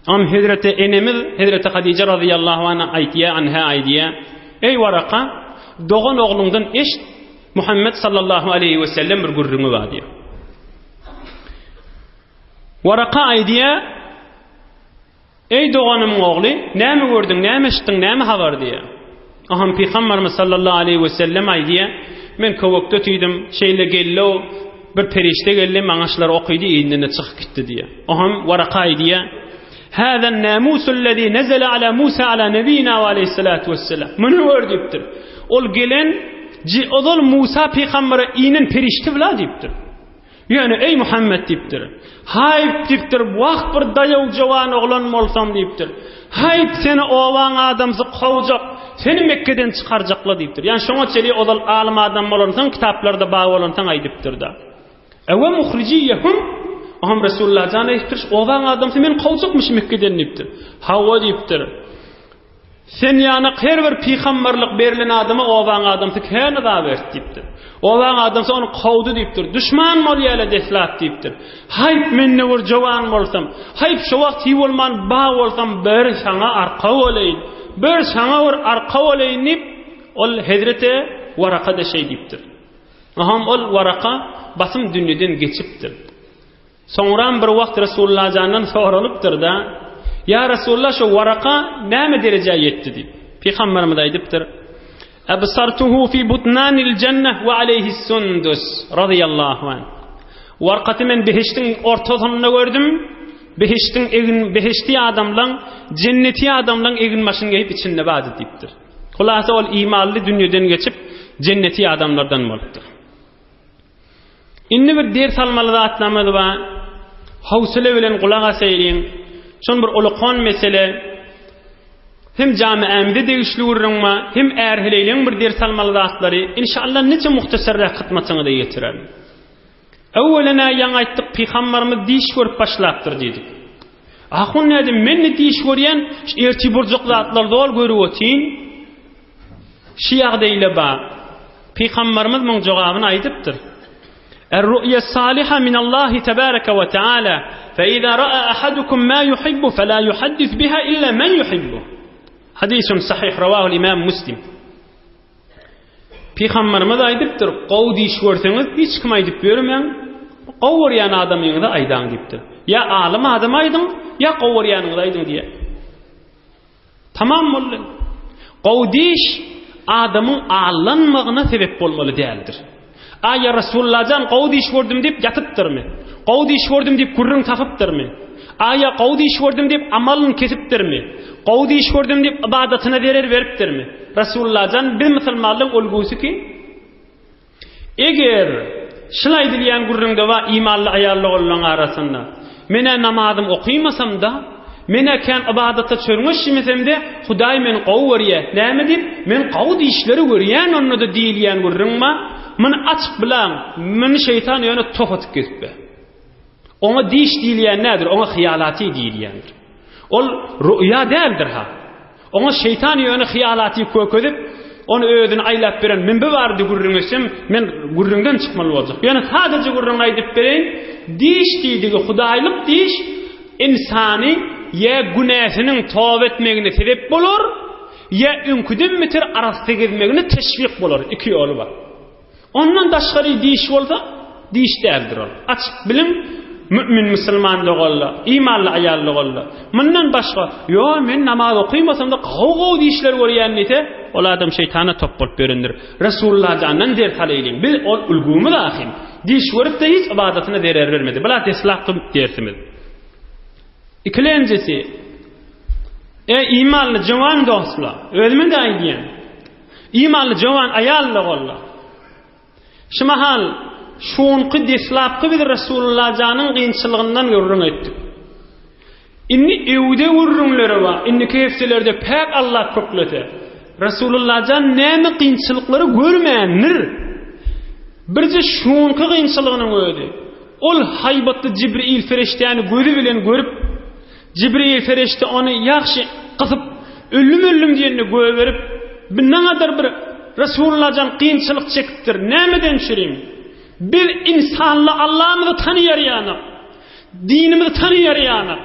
Oňam Hezreti enemiz Hezreti Hadija razyýallahu anha aýtýar, anha aýdýar: Eý Waraka, dogan ogluňdan eşit, Muhammet sallallahu aleýhi we sellem bir gürrüňi bar diýýär. Waraka aýdýar, Eý doganymyň ogly, näme gördüň, näme eşitdiň, näme habar diýýär. Aham Pygamberimiz sallallahu aleýhi we sellem aýdýar, Men köwekde otydym, şeýle geldi-ow, bir perişde geldi, maňa şulary okydy, yzyndan-da çykyp gitdi diýýär. Oham Waraka aýdýar, Hâzâ nâmûsu'l-lezî nezele alâ Musa alâ nebînâ we aleyhissalâtu vesselam. Muny gör diýipdir. Ol gelen, ozal Musa pygambere inen perişde bula diýipdir. Ýöne, eý Muhammet diýipdir. Haýp diýipdir, wah bir daýaw jowan oglan bolsam diýipdir. Haýp seni obaň adamsy kowjak, seni Mekgeden çykarjakla diýipdir. Ýani şoňa çeli ozal alym adam bolansoň, kitaplarda bar bolansoň aýdypdyr-da. Ewe muhrijiyehum Oňam Resulullah jan aýdypdyr, obaň adamsy meni kowjakmyş Mekgeden diýipdir. Hawa diýipdir. Sen ýanak her bir pygamberlik berlen adama obaň adamsy kän yza berdi diýipdir. Obaň adamsy ony kowdy diýipdir. Duşman bolýala deslap diýipdir. Haýp mende bir jowan bolsam, haýp şo wagt hiý bolman ba bolsam bir saňa arka bolaýyn, bir saňa bir arka bolaýyn diýip, ol hezreti Waraka-da şeý diýipdir. Aham ol Waraka basym dünýeden geçipdir. Soňram bir wagt Resulullah jandan soralypdyr-da, Ýa Resulullah şu Waraka näme derejä ýetdi diýip. Pygamberimiz aýdypdyr, Absartuhu fi butnanil jenneh we aleyhi sundus radiyallahu anh. Warkaty men behişdiň ortasynda gördüm. Behişdiň egin behişdi adamlaň, jenneti adamlaň egin başyny geýip içinde bardy diýipdir. Hulasa ol imanly dünýeden geçip jenneti adamlardan bolupdyr. Indi bir ders almaly zatlarymyz bar. Howsele bilen gulak asaýlyň. Şon bir ulkan mesele. Hem jamiämize degişli gürrüň bar, hem är-heleýleň bir ders almaly zatlary. Inşallah niçe muhtasarrak hytmatyňyza ýetirerin. Öwwelen-ä ýaňy aýtdyk, pygambarymyz diş görüp başlapdyr diýdik. Ahun nädim, men-de diş görýän, şu ertir boljak zatlary doly görüp otyryn. Şu ýagdaýla bar. Pygambarymyz muň jogabyny aýdypdyr. Er-ru'ya saliha min Allahi tebaraka we taala, fe iza ra'a ahadukum ma yuhibbu fela yuhaddis biha illa men yuhibbu. Hadisun sahih rawahul imam Muslim. Pygambarymyz aýdypdyr, gowy diş görseňiz hiç kime aýdyp ýörmäň, gowy görýän adamyňyza aýdaň diýipdir. Ýa alym adama aýdyň, ýa gowy görýäniňize aýdyň diýýär. Tamam boldy. Gowy diş adamyň allanmagyna sebep bolmaly däldir. A ýa Resulullajan gowy diş gördüm diýip ýatypdyrmy? Gowy diş gördüm diýip gürrüň tapypdyrmy? A ýa gowy diş gördüm diýip amalyny kesipdirmi? Gowy diş gördüm diýip ybadatyna zerer beripdirmi? Resulullajan biz musulmanlaryň ulgusy ki, Eger, şul aýdylýan gürrüňde bar imanly aýal-ogullaryň arasynda, Men-ä namazym okymasam-da, men-ä kän ybadata çörňeşmesem-de, Hudaý meni gowy görýär. Näme diýip? Men gowy işleri görýän onda-da diýilýän gürrüň bar. Muny açyk biläň, muny şeýtan ýöne top atyp gezip ber. Oňa diş diýilýän nädir? Oňa hyýalaty diýilýändir. Ol ruýa däldir-ha. Oňa şeýtan ýöne hyýalaty kökezip, ony özüne aýlap beren men bu barada gürrüň etsem, men gürrüňden çykmaly boljak. Ýöne sadaja gürrüňini aýdyp bereýin, diş diýdigi hudaýlyk diş ynsany ýa günäsiniň toba etmegine sebep bolar, ýa öňküden beter arassa gezmegine teşwik bolar. Iki ýoly bar. Ondan daşgary diş bolsa, diş däldir ol. Açyk biliň. Mümin musulman doganlar, imanly aýal doganlar. Mundan başga, ýo men namaz okymasam-da gowy-gowy dişler görýän diýse, ol adam şeýtana top bolup ýörendir. Resulullah jandan ders alaýlyň. Biz ol ulgumyz ahym. Diş görüp-de hiç ybadatyna zerer bermedi. Bula deslapky dersimiz. Ikilenjisi, Eý imanly jowan dostlar, özüme-de aýdýan. Imanly jowan aýal doganlar. Şu mahal şuňky deslapky biz Resulullah janyň gynçylygyndan gürrüň etdik. Indi öwde gürrüňleri bar. Indiki hepdelerde päk Allah köklese. Resulullah jan näme kynçylyklary görmändir. Birje şuňky kynçylygynyň özi. Ol haýbatly Jibril ferişdäni gözi bilen görüp, Jibril ferişde ony ýagşy gysyp, öldüm-öldüm diýende gögerip, bi nagadar bir Resulullah jan kynçylyk çekipdir. Nämeden çürim? Biz insanly Allamyzy tanyýar ýanak. Dinimizi tanyýar ýanak.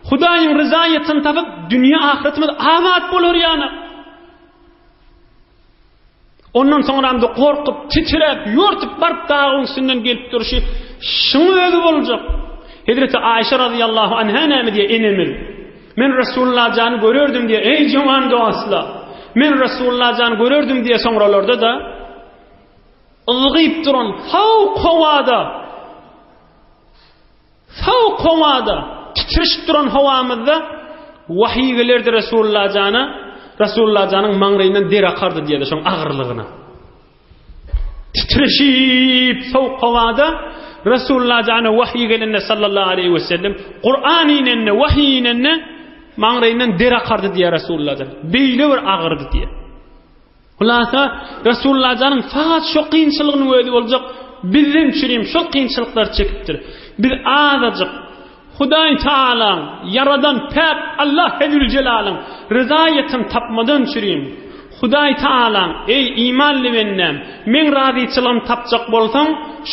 Hudaýyň ryzaýatyny tapyp, dünýe ahyretimiz abat bolar ýanak. Ondan soňramda gorkup, titräp, ýortup baryp dagyň üstünden gelip durşy şuň özi boljak. Hezreti Aýşa razyýallahu anha näme diýýär enemiz? Men Resulullah jany görerdim diýýär. Eý jowan dostlar! Men Resulullah jany görerdim diýýär soňralarda-da yzgyp duran sowuk howada Sowuk howada, titreşip duran howamyzda wahyý gelerdi Resulullah jana, Resulullah janyň maňraýyndan der akardy diýýärler şoň agyrlygyna. Titreşip sowuk howada Resulullah jana wahyý gelende sallallahu aleýhi we sellem Kur'an inende, wahyý inende maňraýyndan der akardy diýýär Resulullah jan. Beýle bir agyrdy diýýär. Hulasa, Resulullah janyň fakat şo kynçylygynyň özi boljak, bizden çürim şol kynçylyklary çekipdir. Biz azajyk Hudaý Taalaň, Ýaradan päk Allah Hezüljelaliň ryzaýatyny tapmadan çürim, Hudaý Taalaň, Eý, imanly bendäm, meň razyçylygymy tapjak bolsaň,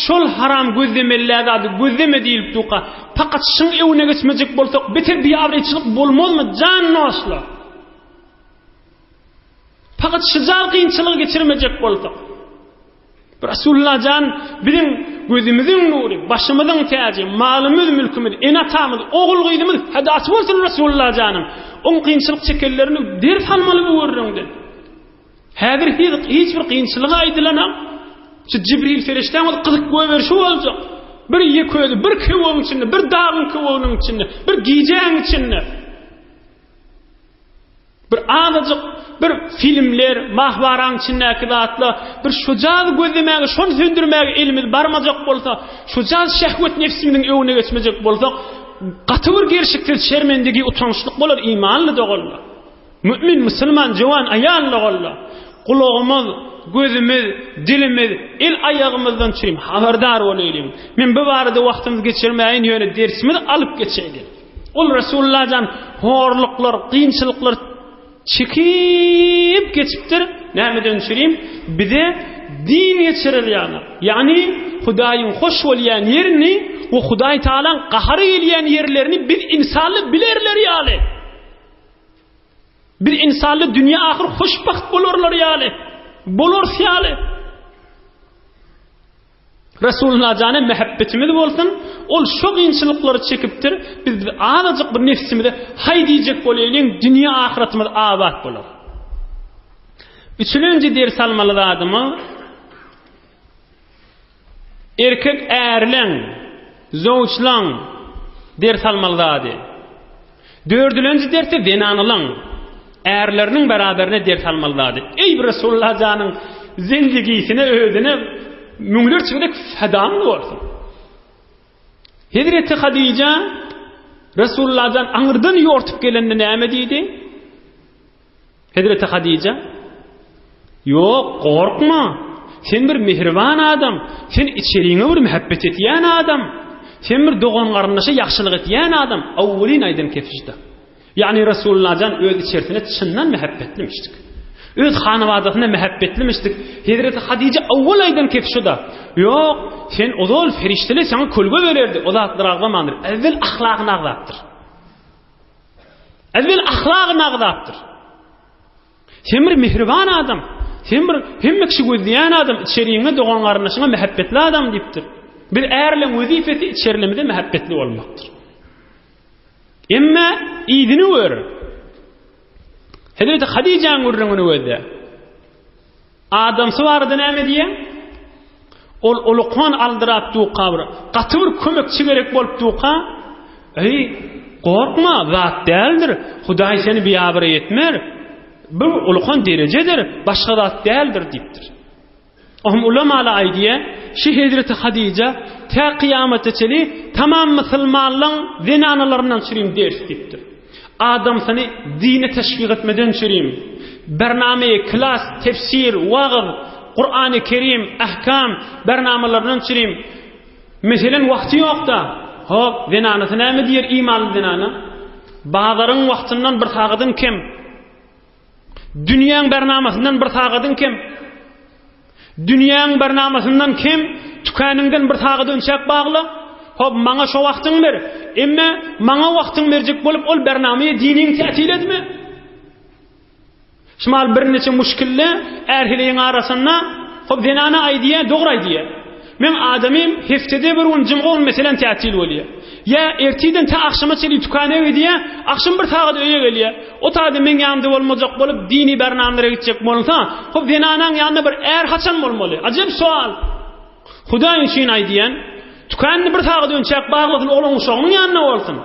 şol haram gözlemellä zady gözleme diýilip duka, fakat şyň öwüne geçmejek bolsak, beter biabraýçylyk bolmazmy, jan dostlar? Fakat şyjal kynçylygy geçirmejek bolsak. Resulullah jan biziň gözümiziň nury, başymyzyň täji, malymyz, mülkümiz, ene-atamyz, ogul-gyzymyz hedasy bolsun Resulullah janyň. Oň kynçylyk çekenlerini ders almaly bu gürrüňden. Häzir hiç bir kynçylygy aýdylanok. Şu Jibril ferişdäň ol gyzyk goýberişi boljak. Bir ýeke özi bir köwegiň içinde, bir dagyň köweginiň içinde, bir gijäň içinde. Bir azajyk bir filmler, mahwaraň içindäki zatlar, bir şojaz gözlemäge, şony söndürmäge elimiz barmajak bolsa, şojaz şehwet nefsimiziň öňüne geçmejek bolsak, gaty bir gelşiksiz şermendigi, utançlyk bolar imanly doganlar. Mümin, musulman, jowan aýal doganlar. Gulagymyz, gözümiz, dilimiz, el aýagymyzdan çürim habardar bolaýlyň. Men bu barada wagtymyzy geçirmäýin, ýöne dersimizi alyp geçeýin. Ol Resulullah jan horluklar, kynçylyklar çekip geçipdir. Nämeden çürim? Bize din geçirer ýaly. Ýagny Hudaýyň hoş bolýan ýerini we Hudaý Taalaň gahary gelýän ýerlerini biz insanly bilerler ýaly. Biz insanly dünýä ahyr hoşbagt bolarlar ýaly. Bolarys ýaly. Resulullah jana mähebbetimiz bolsun, ol şo kynçylyklary çekipdir, biz biz azajyk bir nefsimize haý diýjek bolaýlyň, dünýä ahyratymyz abat bolar. Üçülenji ders almaly zadymyz erkek ärleň, zowçlaň ders almaly zady. Dördülenji dersi zenanylaň ärleriniň beraberine ders almaly zady. Eý Resulullah janyň zendigisine özüne müňlerçe gezek fedamyz bolsun. Hezreti Hadija Resulullah jan aňyrdan ýortup gelende näme diýdi? Hezreti Hadija, Ýok, gorkma. Sen bir mähriban adam. Sen içeriňe bir mähebbet etýän adam. Sen bir dogan-garyndaşa ýagşylyk etýän adam. Awwelin aýdan kefişde. Ýagny Resulullah jan öz içerisine çyndan mähebbetlimişdik. Öz hanabadasyna mähebbetlimişdik. Hezreti Hadija awwel aýdan kefişde. Ýok, sen ozal perişdeler saňa kölge bererdi. O zatlary agzamandyr. Äwwel ahlagyny agzapdyr. Äwwel ahlagyny agzapdyr. Sen bir mihriban adam, sen bir hemme kişi gözleýän adam, içeriňe dogan-garyndaşyňa mähebbetli adam diýipdir. Biz ärleň wezipesi içerlimize mähebbetli bolmakdyr. Emma yzyny gör. Hezreti Hadijäň gürrüňini gözle. Adamsy barada näme diýýär? Ol ulukan aldyrap duka bir gaty bir kömekçi gerek bolup duka, Eý, gorkma, zat däldir. Hudaý seni biabraý etmer. Bu ulukan derejedir, başga zat däldir diýipdir. Ohm ulamala aýdýa, şi hezreti Hadija tä kyýamata çeli tamam musulmanlaň zenanalaryndan çürim ders diýipdir. Adamsyny dine teşwik etmeden çürim, bername, klas, tefsir, wagyz, Kurany Kerim, ahkam bernamalaryndan çürim. Meselen wagty ýokda. Hop, zenanasy näme diýer imanly zenana? Bazaryň wagtyndan bir sagadyň kem. Dünýäň bernamasyndan bir sagadyň kem. Dünýäň bernamasyndan kem, tükeniňden bir sagat önçäk bagla. Hop, maňa şo wagtyň ber. Emme maňa wagtyň berjek bolup ol bernamaýa diniň tätil etme. Şumal birniçe muşkille är-heleýiň arasynda hop zenana aýdýa, dogry aýdýa. Meň adamym heftede bir gün jumga gün meselem tätil bolýa. Ýa ertirden tä agşama çenli tükana gidýä, agşam bir sagat öýe gelýä. O taýda meň ýanymda bolmajak bolup dini bernamlara gitjek bolsa, hop zenanaň ýanynda bir är haçan bolmaly? Ajap sowal. Hudaý üçin aýdýan, tükanyny bir sagat önçäk baglasyn oglan uşagynyň ýanynda bolsun.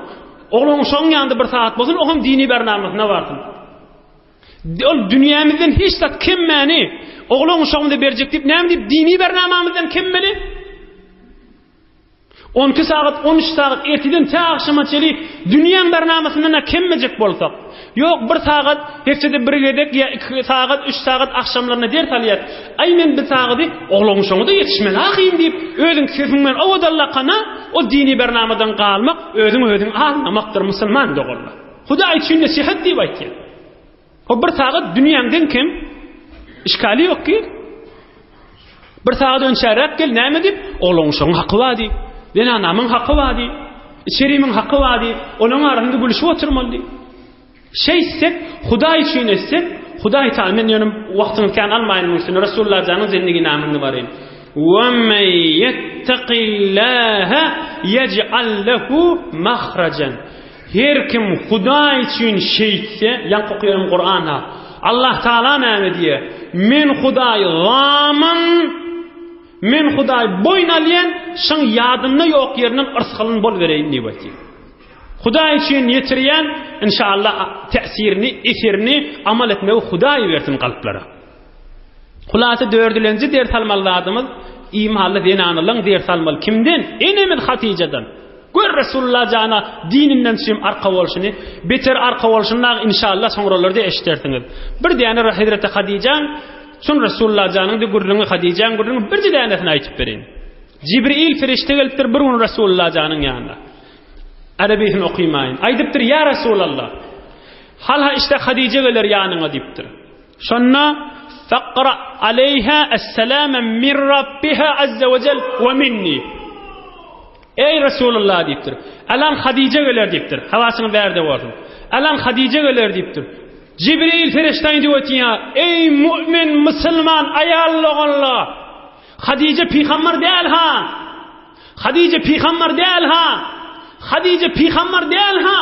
Oglan uşagyň ýanynda bir sagat bolsun, o hem dini bernamasyna barsyn. Ol dünýämizden hiç zat kemmäni, oglan uşagymyza berjek diýip, näme diýip dini bernamamyzdan kemmeli? 12 sagat, 13 sagat erteden tä agşama çeli dünýäň bernamasyndan kemmejek bolsak. Ýok, bir sagat heftede bir gezek ýa 2 sagat, 3 sagat agşamlaryna ders alýar. Aý men bir sagady oglan uşagyňa-da ýetişmeli ahym diýip, özüň sesiň bilen owadallakana, o dini bernamadan galmak, özüň özüňi aldamakdyr musulman doganlar. Hudaý üçin nesihat diýip aýtýar. O bir sagat dünýäňden kem işgali ýok ki. Bir sagat önçäräk gel näme diýip, oglan uşagyň haky bar diýip, zenanamyň haky bar diýip, içerimiň haky bar diýip, olaryň arasynda gülüşip oturmaly diýip. Şeýtsek, Hudaý üçin etsek, Hudaý Taala men ýöne wagtyňyzy kän almaýyn munuň üstüne Resulullah janyň zendiginamyny baryn. Wa men ýetteqillaha ýej'al lehu mahrajan. Her kim Hudaý üçin şeýtse, ýaňky okaýanym Kuran ha. Allah Taala näme diýýär? Men Hudaý zamyn, men Hudaý boýun alýan, şyň ýadynda ýok ýerinden yrsgalyny bol bereýin diýip aýtýar. Hudaý üçin ýetirýän, inşallah täsirini, eserini amal etmegi Hudaý bersin kalplara. Hulasa dördülenji ders almaly zadymyz imanly zenanlaryň ders almaly kimden? Enemiz Hatyjadan. Gör Resulullah jana dininden çym arka bolşuny, beter arka bolşuny dagy inşallah soňralarda eşidersiňiz. Bir däne Hezreti Hatyjaň, şun Resulullah janyň de gürrüňi Hatyjaň gürrüňi birje dänesini aýtyp bereýin. Jibril perişde gelipdir bir gün Resulullah janyň ýanyna. Arabisini okymaýyn. Aýdypdyr, Ýa Resulallah! Halha işte Hadyja geler ýanyňa diýipdir. Şonda Faqra aleýha esselame min Rabbiha azza we jel we minni. Eý Resulullah diýipdir. Alan Hadyja geler diýipdir. Hawasyňyz bärde bolsun. Alan Hadyja geler diýipdir. Jibril perişde aýdyp otýar, Eý mu'min musulman aýal doganlar! Hadyja pygamber däl ha! Hadyja pygamber däl ha! Hadyja pygamber däl ha!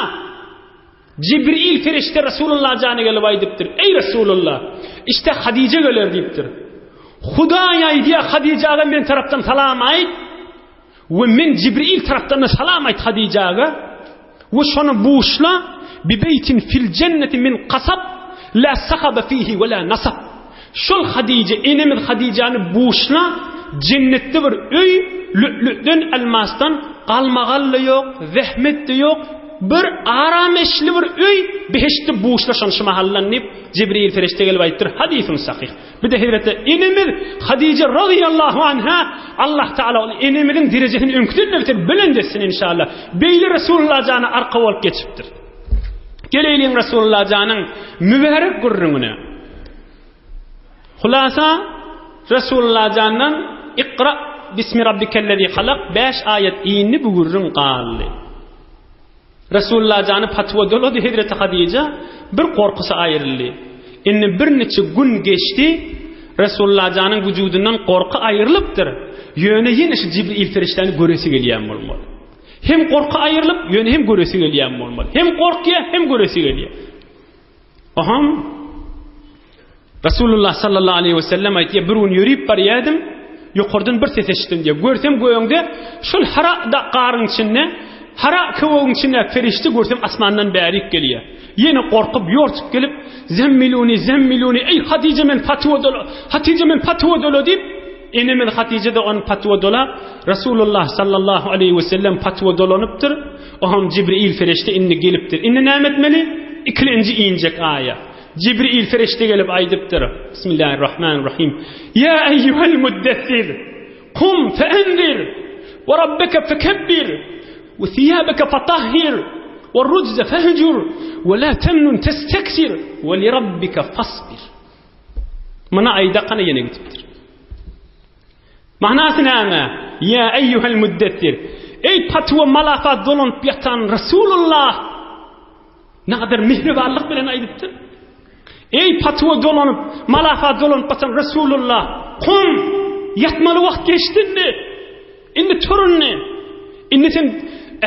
Jibril perişde Resulullah jana gelip aýdypdyr. Eý Resulullah, işte Hadyja geler diýipdir. Hudaý aýdýar Hadyjaga men tarapdan salam aýt we men Jibril tarapdan da salam aýt Hadyjaga we şony buşla bi beýtin fil jenneti min kasab la sahaba fihi we la nasab. Şol Hadyja enemiz Hadyjany buşla jennetde bir öý lü'lü'den elmasdan galmagal-da ýok, zähmet-de ýok, bir arameşli bir öý behiştde buşla şony şu mahaldan diýip Jibril perişde gelip aýtdyr. Hadysyn sahyh. Bir de hezreti enemiz Hadyja razyýallahu anha Allah Taala ol enemiziň derejesini öňküden de beter belent etsin inşallah. Beýle Resulullah jana arka bolup geçipdir. Geleýliň Resulullah janyň mübärek gürrüňine. Hulasa Resulullah jandan Ikra bismi rabbikellezi halak 5 aýat indi bu gürrüň galdy. Resulullah jany patwa dolady Hezreti Hadyja bir gorkusy aýryldy. Indi bir niçe gün geçdi. Resulullah janyň wujudyndan gorky aýrylypdyr. Ýöne ýene şu Jibril perişdäni göresi gelýän bolmaly. Hem gorky aýrylyp, ýöne hem göresi gelýän bolmaly. Hem gorkýar, hem göresi gelýär. Oham Resulullah sallallahu aleyhi ve sellem aýtýar, bir gün ýörüp barýardym, ýokardan bir ses eşitdim diýär. Görsem göğüňde şol hara da garyň içinde, hara köwegiň içinde perişde görsem asmandan bärik gelýär. Ýene gorkup ýortup gelip, Zemmiluni, zemmiluni, eý Hatije men patwa dola, Hatije men patwa dola diýip, enemiz Hatije-de ony patwa dolap, Resulullah sallallahu aleyhi ve sellem patwa dolanypdyr. Oham Jibril perişde indi gelipdir. Indi näme etmeli? Ikilenji injek aýa. Jibril perişde gelip aýdypdyr. Bismillahirrahmanirrahim. Ýa eýýuhel muddessir, kum feenzir, we rabbeke fekebbir, we siýabeke fatahhir, we rujze fehjur, we la temnun testeksir, we li rabbike fasbir. Muny aýdakana ýene gidipdir. Manasy näme? Ýa eýýuhel muddessir. Eý patwa malafa dolanyp ýatan Resulullah! Nagadar mihribanlyk bilen aýdypdyr. Eý patwa dolanyp, malafa dolanyp ýatan Resulullah! Kum! Ýatmaly wagt geçdi indi. Indi tur indi. Indi sen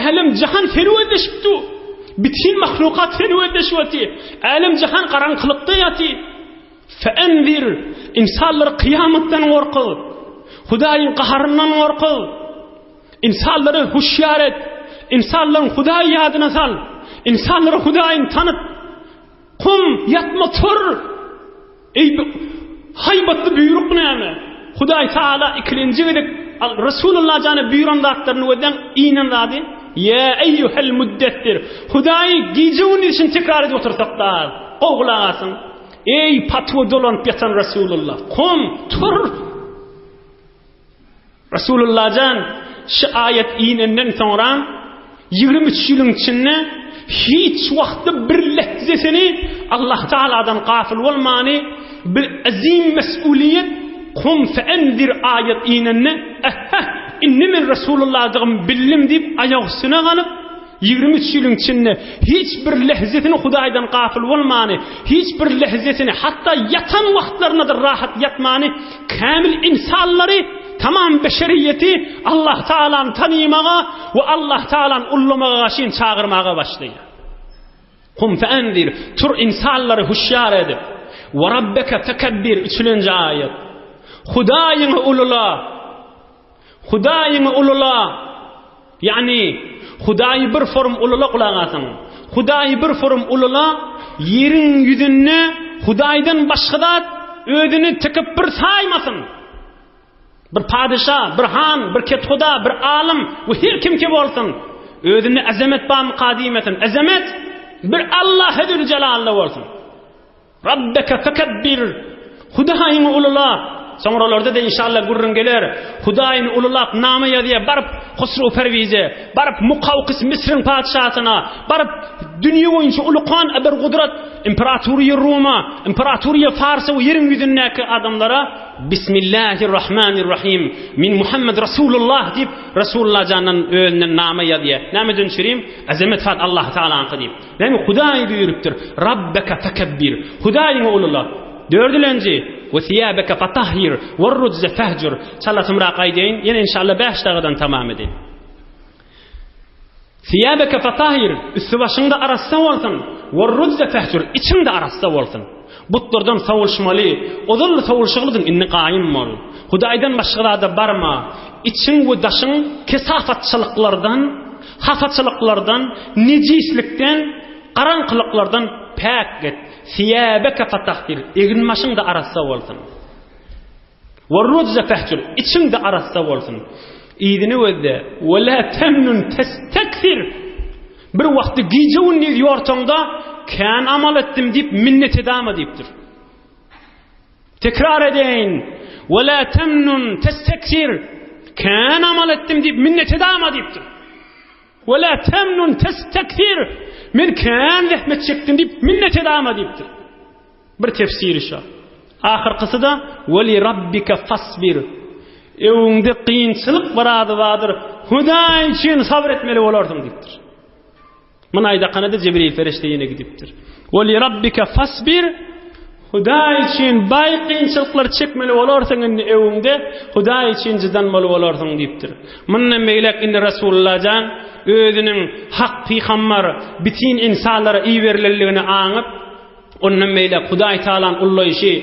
älem jahan seni gözleşip dur. Bütin mahlukat seni gözleşip otyr. Älem jahan garaňkylykda ýatyr. Feenzir, ynsanlary kyýamatdan gorkuz. Hudaýyň gaharyndan gorkuz. Ynsanlary huşýar et. Ynsanlaryň Hudaýy ýadyna sal. Ynsanlary Hudaýyny tanyt. Kum, ýatma, tur. Eý, haýbatly buýruk näme? Hudaý Taala ikilenji gezek Resulullah jana buýran zatlaryny gözläň, inen zady, Ýa eýýuhel muddessir. Hudaýy gije-gündiz şuny tekrar edip otursak da, gowy gulak asyň. Eý, patwa dolanyp ýatan Resulullah, kum, tur! Resulullah jan, şu aýat inenden soňra 23 ýylyň içinde hiç wagtda bir lehzesini Allah Taaladan gafyl bolmany bir azim mesuliýet kum feenzir aýat inende eheh indi men Resulullahdygym bildim diýip aýak üstüne galyp 23 ýylyň içinde hiç bir lehzesini Hudaýdan gafyl bolmany, hiç bir lehzesini, hatda ýatan wagtlaryna-da rahat ýatmany, kämil ynsanlary, tamam beşeriýeti Allah Tagalany tanymaga we Allah Tagalany ullamaga gaşyn çagyrmaga başlaýar. Kum feenzir, tur ynsanlary huşýar edip. We rabbeke fekebbir, üçülenji aýat. Hudaýyňy ulula. Hudaýyňy ulula! Ýagny, Hudaýy bir forum ulula gulak asyň. Hudaýy bir forum ulula, ýeriň ýüzünde Hudaýdan başga zat özüni tekepbür saýmasyn. Bir padyşa, bir han, bir kethuda, bir alym we her kimki bolsun, özünde azamet barmyka diýmesin. Azamet bir Allaha Züljelalda bolsun. Rabbeke fekebbir, Hudaýyňy ulula. Soňralarda-da inşallah gürrüň geler. Hudaýyny ululap nama ýazýar, baryp Husruw Perwize, baryp Mukawkys Misriň patyşasyna, baryp dünýe boýunça ulukan bir gudrat Imperatoriýa Ruma, Imperatoriýa Farsa we ýeriň ýüzündäki adamlara Bismillahirrahmanirrahim, min Muhammed Rasulullah diýip, Rasulullah jandan özünden nama ýazýar. Nämeden çürim? Azamet fat Allah Taalaňky diýip. Näme Hudaý buýrupdyr? Rabbeke fekebbir. Hudaýyňy ulula. Dördülenji, we siýabeke fatahhir, we rujze fehjur. Çalasymrak aýdaýyn, ýene inşallah 5 dagadan tamam edeýin. Siýabeke fatahhir, üsti başyňda arassa bolsun, we rujze fehjur, içiňde arassa bolsun. Butlardan sowulşmaly, ozal sowulşyglydyň, indi gaýym bol. Hudaýdan başga zada barma. Içiň we daşyň kesafatçylyklardan, hapaçylyklardan, nejislikden, garaňkylyklardan päk et. Siýäbeke fatahhir, egin-başyň-da arassa bolsun. We rujze fehjur, içiň-de arassa bolsun. Yzyny gözle. We la temnun testekfir. Bir wagty gije-gündiz ýortaňda kän amal etdim diýip minnet edama diýipdir. Tekrar edeýin. We la temnun testekfir. Kän amal etdim diýip minnet edama diýipdir. We la temnun testekfir. Men kän zähmet çekdim diýip minnet edama diýipdir. Bir tefsiri şo. Ahyrkysy-da we li rabbike fasbir. Öňüňde kynçylyk bir ady bardyr. Hudaý üçin sabyr etmeli bolarsyň diýipdir. Muny aýdakana-da Jibril perişde ýene gidipdir. We li rabbike fasbir. Hudaý üçin baý kynçylyklar çekmeli bolarsyň indi öwüňde, Hudaý üçin jydanmaly bolarsyň diýipdir. Mundan beýläk indi Resulullah jan özüniň hak pygambar, bitin ynsanlara iberilenligini aňyp, Ondan beýläk Hudaý Tagalaň ullaýşy,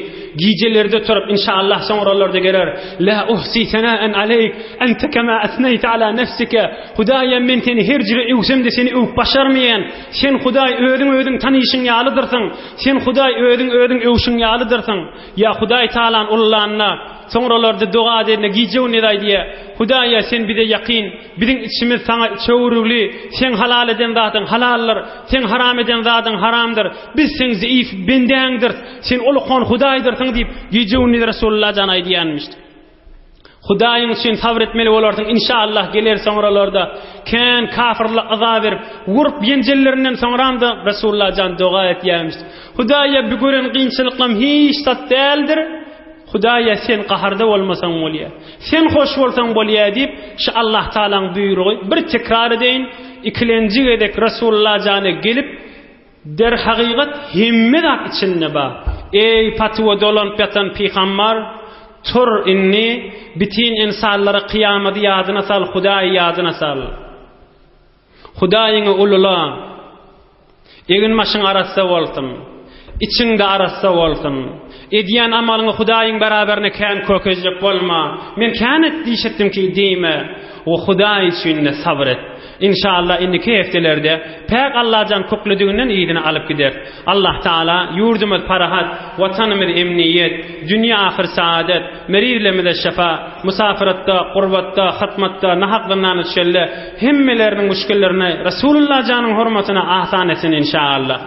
gijelerde turup, inşallah soňralarda geler, La uhsi senaen aleýk, ente kema esneýte ala nefsike, Hudaýam men seni her jüre öwsem-de seni öwüp başarmaýan, sen Hudaý özüň özüň tanyşyň ýalydyrsyň, sen Hudaý özüň özüň öwşüň ýalydyrsyň. Ýa Hudaý Tagalaň ullanyna, soňralarda doga edende gije-gündiz aýdýar, Hudaýa sen bize ýakyn, Biziň içimiz saňa çöwrügli, seň halal eden zadyň halaldyr, seň haram eden zadyň haramdyr, biz seň zeýif bendäňdiris, sen ulkan Hudaýdyrsyň diýip, gije-gündiz Resulullah jan aýdýanmyşdy. Hudaýyň üçin sabyr etmeli bolarsyň, inşallah geler soňralarda kän kafyrlar yza berip, urup ýenjellerinden soňram-da Resulullah jan doga etýärmişdi. Hudaýa bu gören kynçylyklam hiç zat däldir, Hudaýa sen gaharda bolmasaň bolýa. Sen hoş bolsaň bolýa diýip, şu Allah Tagalaň buýrugy bir tekrar edeýin, ikilenji gezek Resulullah jana gelip, derhakykat hemme zat içinde bar. Eý patuwa dolanyp ýatan pygambar, tur indi bitin ynsanlara kyýamady ýadyna sal, Hudaýy ýadyna sal. Hudaýyňy ulula. Egin-başyň arassa bolsun. Içiň-de arassa bolsun. Edýän amalyňy Hudaýyň beraberine kän kökezjek bolma. Men kän et diş etdim ki diýme. We Hudaý üçin-de sabyr et. Inşallah indiki hepdelerde päk Allajan köklediginden yzyna alyp gider. Allah Taala ýurdumyz parahat, watanymyz emniýet, dünýe ahyr saadet, merizlerimize şyfa, musafiratda, gurbatda, hytmatda, nahak zyndana düşenle hemmeleriniň müşkillerini Resulullah janyň hormatyna asan etsin inşallah.